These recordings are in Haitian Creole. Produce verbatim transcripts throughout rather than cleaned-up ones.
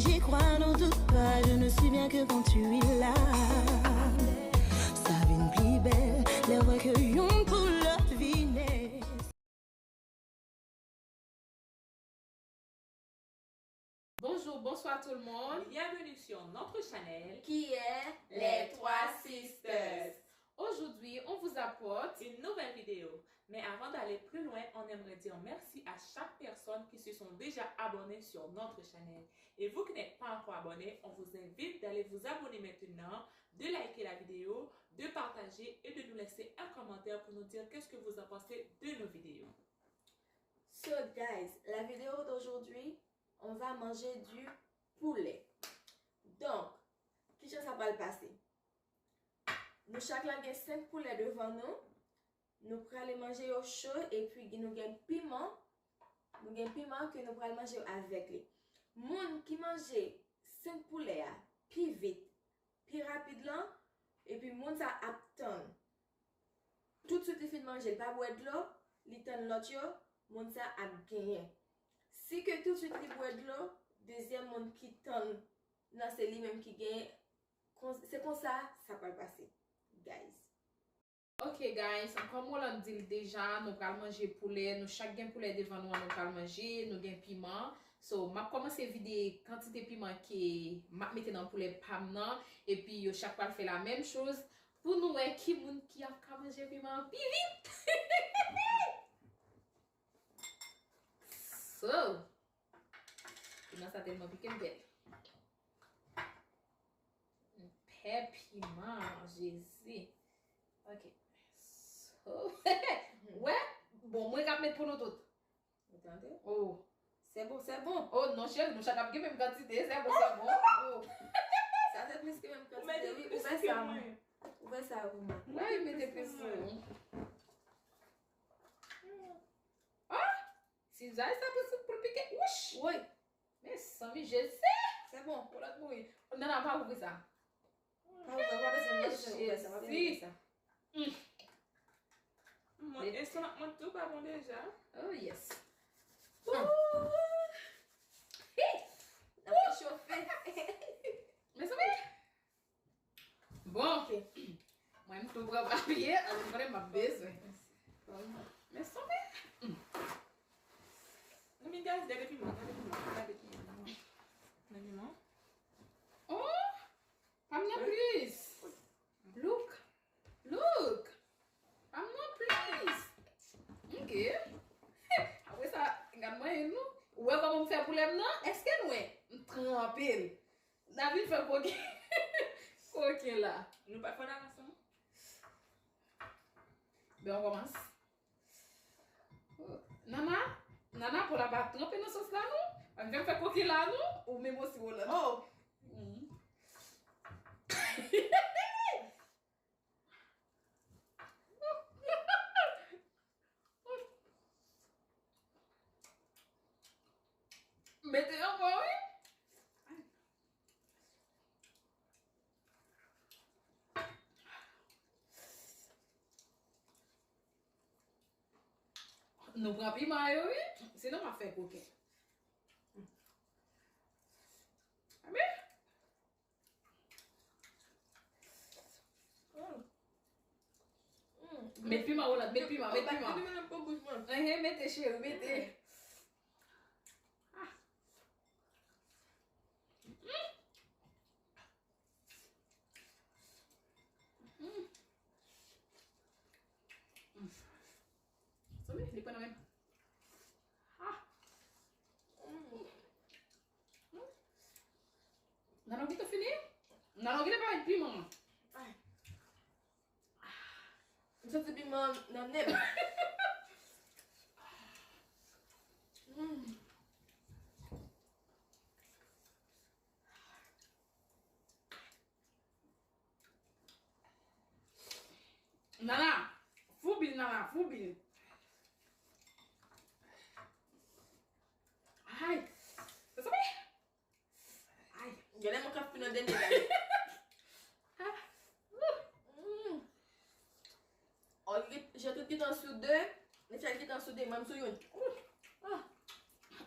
J'y crois, n'en doute pas, je ne suis bien que quand tu es là. Sa vin pi bèl lè w wè ke youn pou lòt vini. Bonjour, bonsoir tout le monde. Bienvenue sur notre channel qui est Les Trois Sisters. Aujourd'hui, on vous apporte une nouvelle vidéo. Mais avant d'aller plus loin, on aimerait dire merci à chaque personne qui se sont déjà abonnés sur notre channel. Et vous qui n'êtes pas encore abonné, on vous invite d'aller vous abonner maintenant, de liker la vidéo, de partager et de nous laisser un commentaire pour nous dire qu'est-ce que vous en pensez de nos vidéos. So, guys, la vidéo d'aujourd'hui, on va manger du poulet. Donk, kijan sa pral pase? Nou chak la gen senk poulè devan nou. Nou prale manje yo cho, epi nou gen piman. Nou gen piman ke nou pral manje yo avèk li. Moun ki manje senk poulè a pi vit, pi rapid lan, epi moun sa ap tann. Toutswit li fin manje, li pa bwè dlo, li tann lòt yo, moun sa ap genyen. Si ke toutswit li bwè dlo, dezyèm moun ki tann nan se li menm ki genyen. Kon- Se konsa sa pral pase, guys. Ok, guys, kòm Roland di l deja, nou pral manje poulè. Nou chak gen poulè devan nou an, nou pral manje. Nou gen piman. So, m ap kòmanse vide kantite piman ke m ap mete nan poulè pa m nan. Epi yo chak pral fè la menm choz pou nou wè ki moun ki ap ka manje piman an pi vit. So, piman sa tèlman pike m pè. M pè piman, Jezi. Ok. So, wè, bon, mwen k ap met pou nou tout. Ou tande? Oh. Se bon, se bon. Oh, non, cheri, nou chak ap gen menm kantite. Se bon, se bon. Oh. Sa se plis ke menm kantite, wi. Ou fè sa, wi. Ou fè sa, wi, man. Wi, mete plis pou ou. Ah! Si zay sa plis pou l pike. Wouch! Woy! Mezanmi, Jezi! Se bon. Pou lòt mouri. Nana, pa ouvri sa. Pa ouvè, pa bezwen, pa bezwen ouvè sa, pa bezwen ouvè sa. Mwen, estomak mwen tou pa bon deja. Oh, yes. Ooh. Hi! N ap rechofe. Mezanmi. Bon. Ok. Mwen, m tou pran papye, alò m konnen m ap bezwen. Mezanmi. Mezanmi, guys, gade piman, gade piman, gade piman. Gade piman. Oh! Pa m nan plis. Look. Look. Pa m nan plis. Ok. Apre sa, gad mwen nou. Ou wè kòman m fè poulè m nan? Èske nou wè? M tranpe l. N a vin fè koken. Koken la. Nou pa fè nan rason. Ben, on kòmanse. Nana, Nana, pou la pa tranpe nan sòs la, non? Ann fè, fè koken la, non? Ou menm osi, Roland. Oh! Mm. Mete ankò, wi. Nou pran piman yo, wi. Sinon, m ap fè koken. Amen. Mm. Mm. Met piman, Roland, met piman, met piman. Ehe, mete, cheri, mete. Ah. Mm. Mm. Mm. Sanble li pran nan men. Ah. Mm. Nan nou kite fini? Nan nou kite pa met piman. Ay. M santi piman nan nen m. Mm. Nana, foubi, Nana, foubi. Ay, mezanmi. Ay, genlè mwen k ap fin nan dènye la. Mm. Oh, li, Gertrude gentan sou de, Michel gentan sou de, mwen m sou youn. Ah.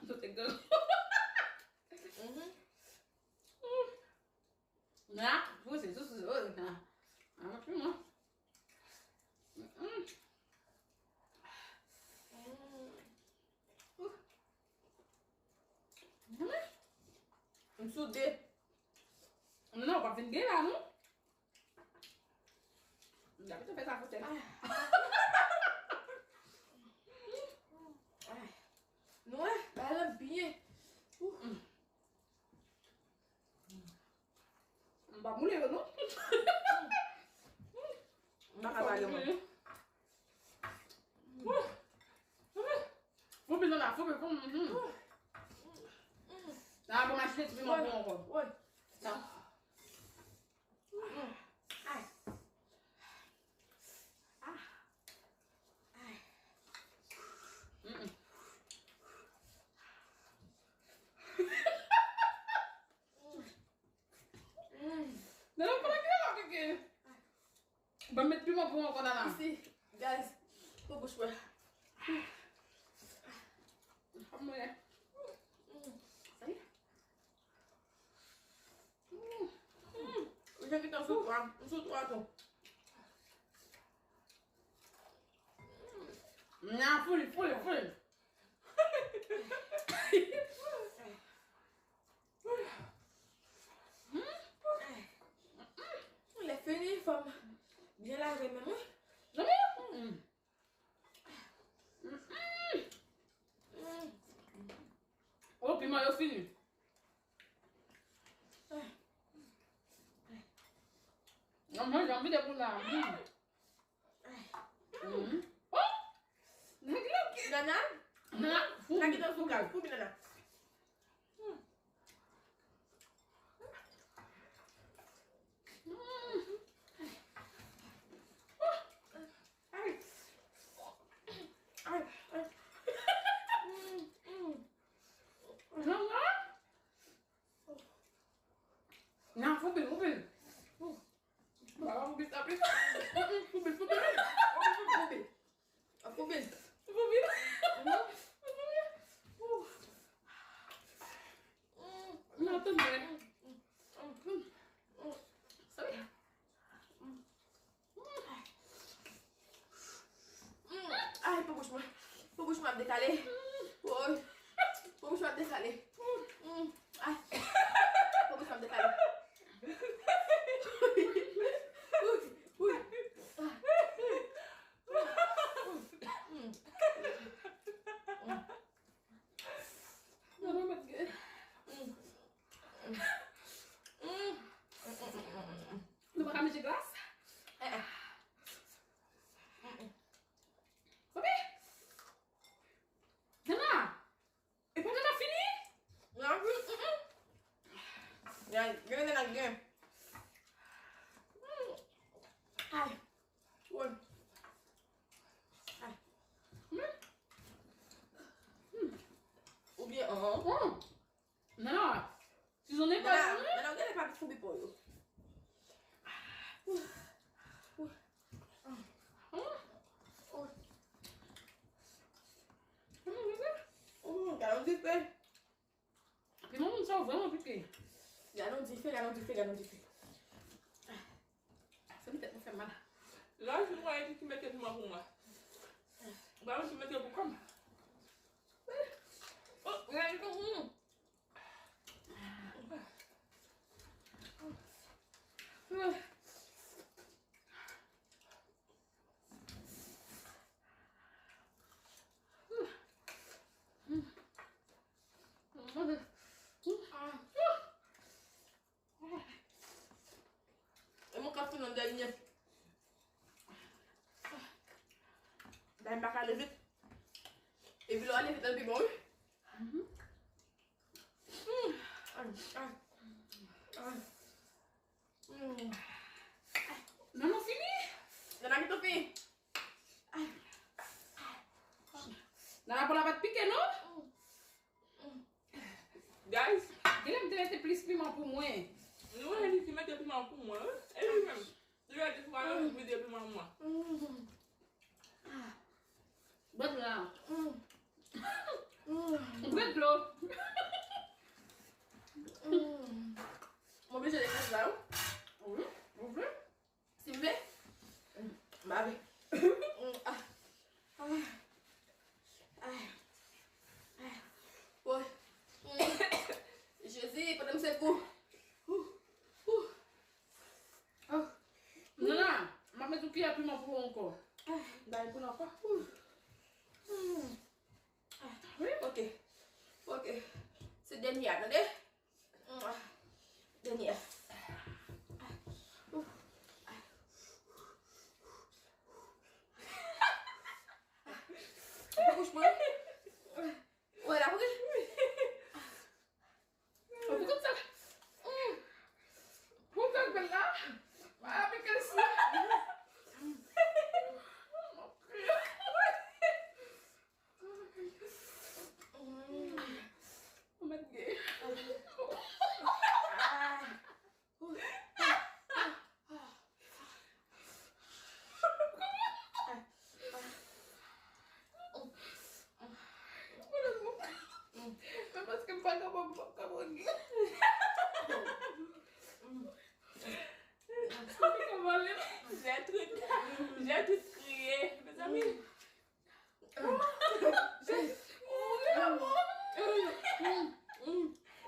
Nou te gang. Mhm. Ah, pouse, sou, sou, sou. Ah, ah, piman. Mm, mm. Mm. M sou de. Non, non, w pa fin gen la, non? M ta pito fè sa pou tèt. Nou wè, bagay la byen. M pa boule yo, non. M pa ka pale, mwen. Foubi nan la, foubi, foubi. Nan la, bon, machine, ti piman bon ankò. Ay. Ah. Ay. Mm-mm. Nan, nan, pa gen la, piman. Ban m met piman pou ankò, Nana. Isi, guys, pou bouch mwen. Mwen. Sa ye? Ou jan ki tan sou twa, m sou twa tou. Nan, fouli, fouli, fouli. Lè fini, fò m byen lave men m, wi. Oh, piman yo fini. Nan manje, anvi de pou la. Oh! Nèg la ki Nana? Nana, foubi, Nana ki nan foubi, foubi, Nana. Ay. Ay, ay. Nana? Nan, foubi, foubi. Baba foubi sa plis. Foubi, foubi. Foubi, foubi. Foubi. Foubi. Foubi. Nan, tann mwen. Sa ye. Ay, po bouch mwen. Po bouch mwen ap dekale. Woy. Po bouch mwen ap dekale. Ay. Po bouch mwen ap dekale. Woy, woy. Nan, nan, mèt gen. Nou pa ka manje glas? Kote? Nana! E pa Nana fini? Nana fini? Gen, gen, gen, gen. Ay. Woy. Ay. Oubyen, oh. Nan, nan. Ti zonnen pa Nana, Nana, ou genlè pa foubi po yo. Hum, gade yon dife. Piman moun sa yo vrèman pike. Gade yon dife, gade yon dife, gade yon dife. Sa m tèt mwen fè mal. Lòt jou mwen di ki mete piman pou mwen. Ou pa mete pou kòm. Oh, gade yon. E mwen k ap fè nan dènye. Dayè m pa ka ale vit. Epi lè w ale vit, l pi bon, wi. Mm. Ay, ay. Ay. Mm. Nan, nou fini? Nan, nan, nou fini. Nan, la, pou la pa t pike, non? Guys, genlè m te mete plis piman pou mwen. Nou wè li ki mete piman pou mwen, wi. E li menm. Li wè di fwa yo vide piman mwen. Bwè dlo la. Bwè dlo. Mwen bezwen de klas la, wi. Pi a piman pou ou ankò. Bay pou l ankò. Wi, ok. Ok. Se dènye a, tande? Dènye a. Ou pa kouche mwen? Ou wè la, pou ki? Ou pou konn sa. Pou sa k bèl la? A, men kèl sa. Ou mèt gen. Men paske m pa kapab, m p ap kapab gen. Jètrid, Jètrid kriye. Mezanmi.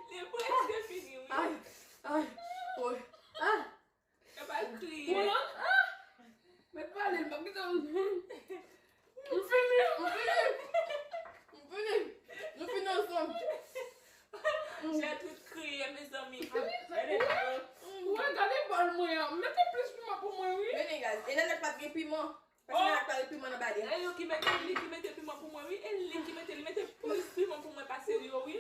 Li prèske fini, wi. Ay, ay, woy. Ah! Yo pa kriye. Mwen, ah! Mèt pale, m p ap kite w. M fini, m fini. M fini. Nou fini ansanm. Jètrid kriye, mezanmi. Gade bòl. Ou wè, gade bòl mwen an. Mete plis piman pou mwen, wi. Mennen gaz. E Nanette pa t gen piman. Paske Nanette pa t gen piman nan bal li. E yo ki mete, li ki mete piman pou mwen, wi. E li ki mete, li mete plis piman pou mwen pase yo, wi.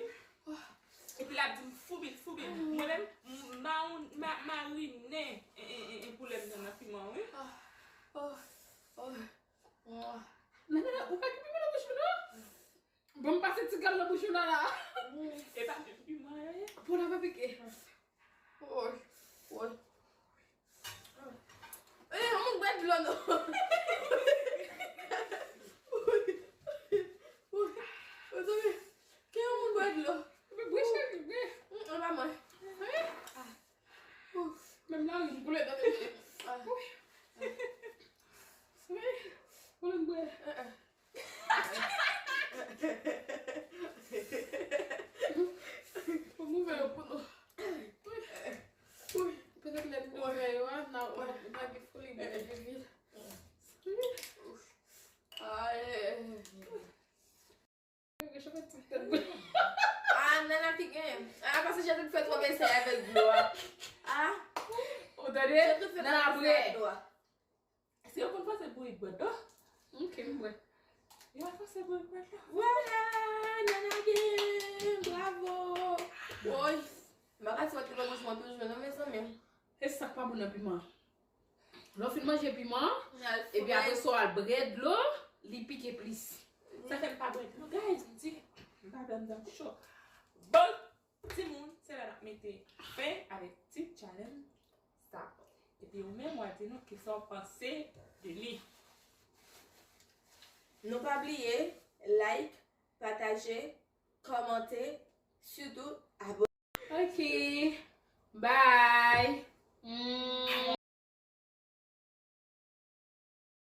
Epi l ap di m foubil, foubil. Mwen menm, m, m, ma, marinen, e, e, e, e, poulè m nan, nan piman, wi. Nanette, ou pa gen piman nan bouch ou, non? Bon, m pase ti gaz nan bouch ou la, la. E pa menm piman yo ye. Pou la pa pike. Woy, woy. Eh, moun bwè dlo, non. Woy, woy, mezanmi, ke yon moun bwè dlo. Bwè, cheri, bwè. Mm, anba mwen. Menm la, wi, m koule nan tete. Wi. Wi, pou nou bwè. Pou m ouvè yo pou nou. Wi. Petèt lè n ouvè yo a, n a, n a gen fouli bwè vin. Wi. Ay. Ah, Nana ki gen. Ah, paske Jètrid fè twòp esèy avèk dlo a. Ah. Ou tande? Jètrid fè twòp esèy avèk dlo a. Si yo konn fòse bourik bwè dlo. Ok, m bwè. Yo fòse bourik bwè dlo. Vwala, Nana gen, bravo. Woy. M pa ka ti wè ki lòt manje mwen toujou, non, mezanmi. E sa k pa bon nan piman. Lè w fin manje piman, epi apre sa w al bwè dlo, li pike plis. Sa fè m pa bwè dlo, guys, m di, m pa bwè, m dan cho. Bon, timoun, se la n ap mete fen avèk ti challenge sa. Epi ou menm, w a di nou kisa w panse de li. Nou pa bliye, like, pataje, kòmante, sitou abone. Ok. Bye.